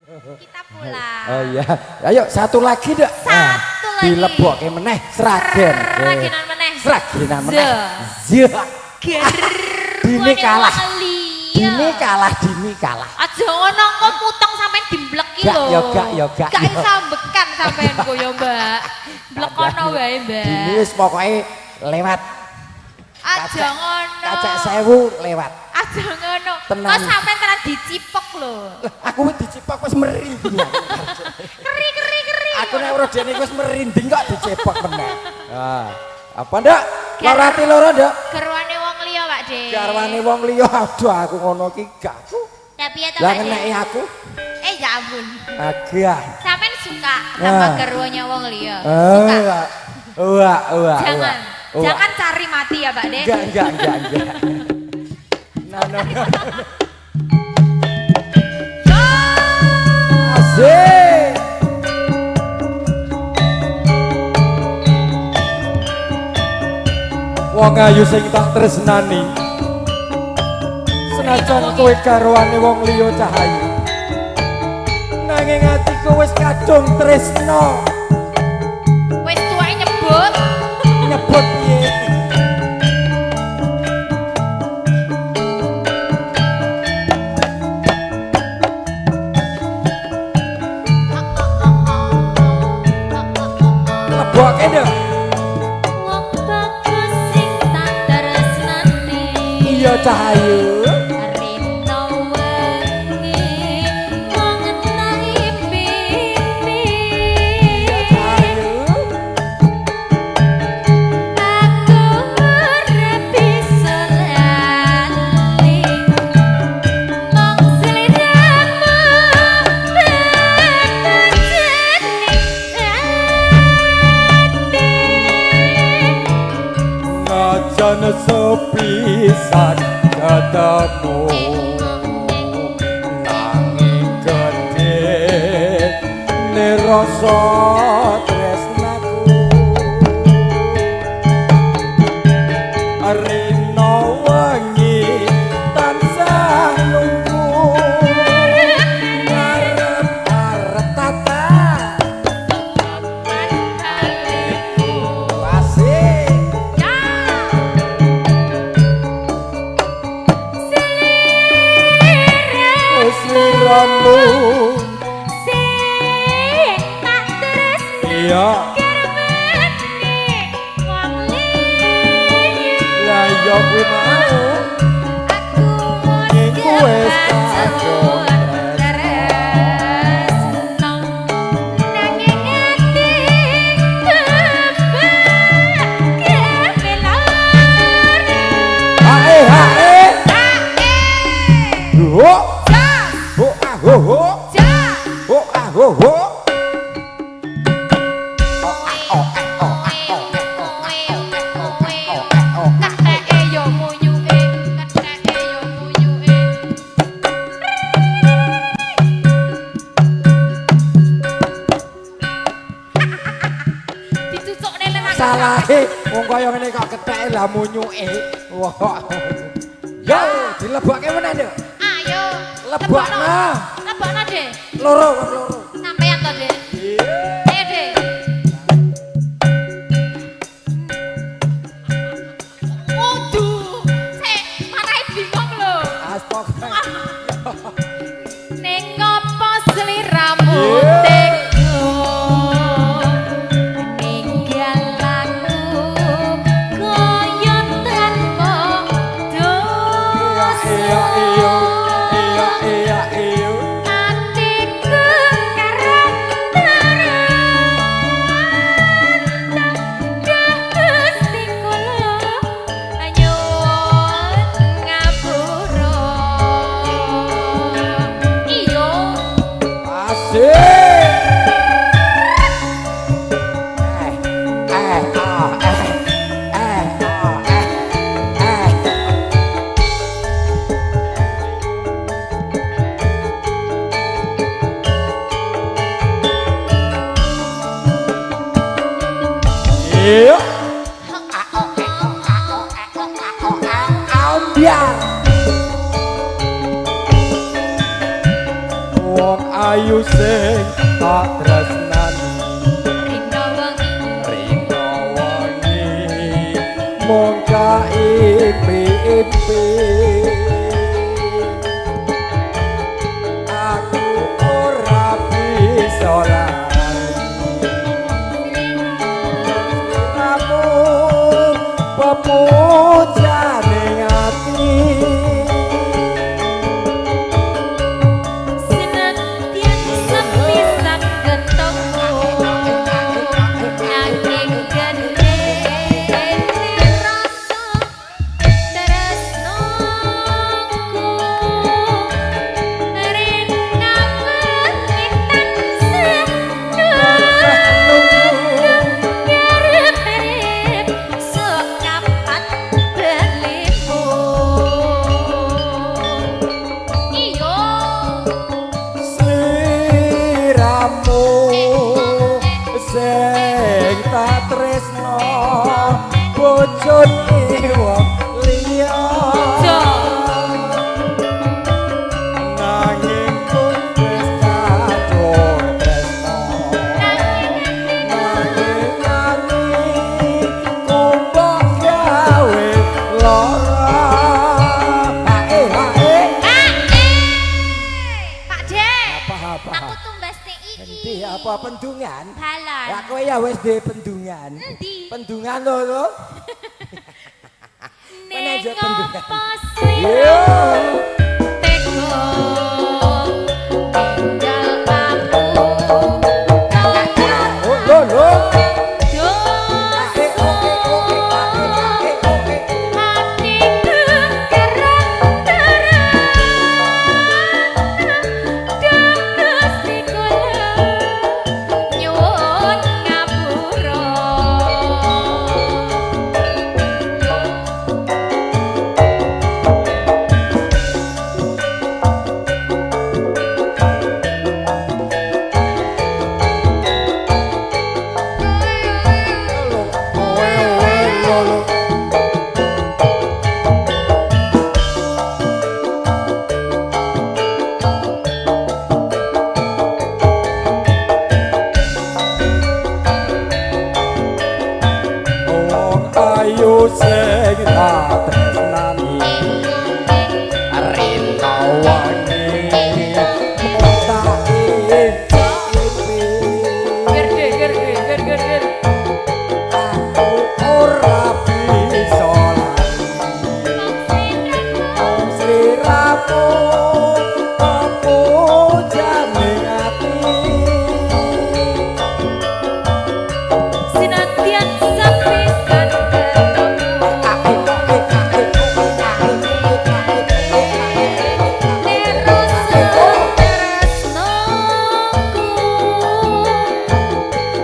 Kita pulang. Oh iya. Ayo satu lagi dok. Satu lagi. Dilebokke meneh Sragen. Sragenan meneh. Sragenan meneh. Zah. Dini kalah. Dini kalah, Dini kalah. Aja ngono kok mutong sampean dimbleki Gak, lho. ya gak, ya gak, Gak ya. iso ambekan sampean ku ya, Mbak. Blekono wae, Mbak. Dini wis pokoke lewat. Aja ngono. Kacek 1000 lewat. Aja ngono. Tenan. Kok sampean tenan dicipok lho. Lah, aku wis dicipok wis merinding aku. Keri keri keri. Aku nek weruh dene wis merinding kok dicepok meneh. Ah, apa ndak? Loro ati loro ndak? Garwane wong liya, Pak De. Garwane wong liya aduh aku ngono ki gak aku. Lah piye to, Lah Pak De? ngeneki aku. Eh ya ampun. Agah. Sampean suka sama Ah. garwanya wong liya? Suka. Wah, wah, wah. Jangan. Wah. Jangan cari mati ya, Pak De. Enggak, enggak, enggak, enggak. No, no, no. Asik. Wong ayu sing tak tresnani. Senajan kowe garwane wong liya cahayu. Nanging atiku wis kadung tresno. Wis tuweke nyebut. Nyebut piye? Lebokke nduk. Wong bagus sing tak tresnani. Iya cahayu. Rino wengi wong tak impi. Cahayu. Aku ora bisa lali. Mung sliramu benjeni ati. Najan sepisan ketemu nanging gedhe ne rasa tresnaku rino wengi tansah nunggu ngarep arep tata asik. Ya. Selera Sliramu sing tak tresno iya garwane wong liya. Lah iya kuwi mau Aku Ning wis kadung tresno nanging ati kebak kemelara. Hae hae Hae. ho Ja. ho ah ho ho Ja. ho ah ho ho. Ketheke yo munyuke, ketheke yo munyuke. Dicucukne lek aku. Salahe wong kaya ngene kok ketheke lah munyuke. Wah. Yo dilebokke meneh nduk. Ayo, Lebokno. Lebokno, De. Loro wong loro. Sampeyan to, De. Iya. Ayo, De. Waduh, sik marahi bingung lho. As pokoke. Ning ngopo sliramu Yeah. tega ninggal aku kaya tanpa dosa. Iya iya iya iya iya. Atiku karang tarantang dah Gusti kula nyuwun ngapura. Iyo. Asik. Eh eh ah eh eh ah eh eh. Iya. Ambyar. Wong ayu sing tak tresnani Rino wengi rino wengi mung kaimpi-impi aku ora bisa lali kamu pepujane ati senadyan sepisan ketemu nanging gendene rasa tresnoku rina wengi tansah ngarep sok kapan balimu iyo sliramu sing tak tresno bojone wong liya nanging wis kadung tresno nanging atiku mbok gawe lara hae hae Pak De, apa apa aku tumbas iki. Endi apa pendungan? Balon. Lah kowe ya wis duwe pendungan. Endi? Pendungan lho lho. Ning aja pendungan. apa Yo. sliramu tega ninggal aku kaya Oh lho lho. dosa Oke oke oke oke. atiku kerang-kerang Gusti kula nyuwun ngapura. Oe oe lho lho. Wong ayu sing tak tresnani rino wengi mung tak impi. Ger ger ger ger ger. Aku ora bisa lali mung sliramu pepujane ati Sinadyan sepisan ketemu terus tresnoku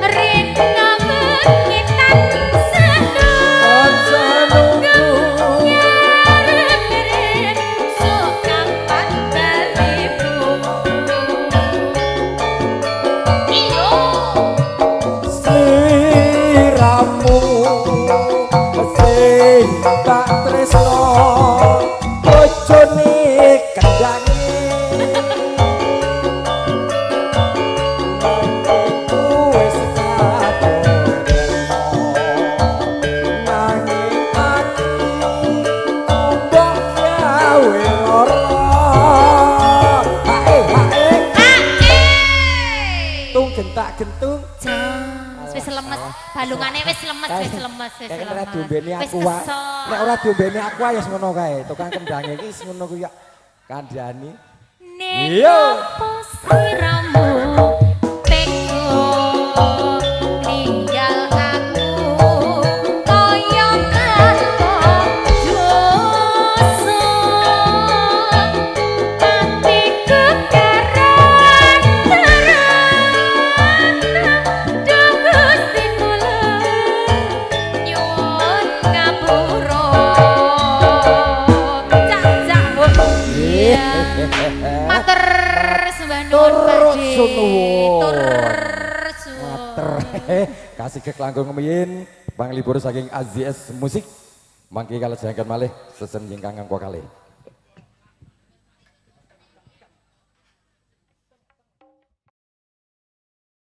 rina wengi tansah Tansah nunggu. ngarep sok kapan balimu iyo Sliramu sing tak tresno bojone kendhange Atiku wis kadung tresno nanging atiku mbok gawe lara hae hae tung gentak gentung Jas, wis lemes, balungane wis lemes, wis lemes, wis Kayak ora lemes. diombeni Wis aku wae. kesel. Nek ora diombeni aku wae ya ngono kae. Tukang kendhange iki wis ngono kuwi ya kandhani. Nek Iya. apa sliramu tega ninggal aku kaya tanpa dosa atiku keran-keran duh Gusti kula nyuwun ngapura cak cak iya. Matur sembah nuwun Pak Turut De. sunuwun. Tur suwun. Mater. Kasih keklangkung rumiyin panglipur saking AZS Musik. Mangke kalajengken malih sesem ingkang angka kalih.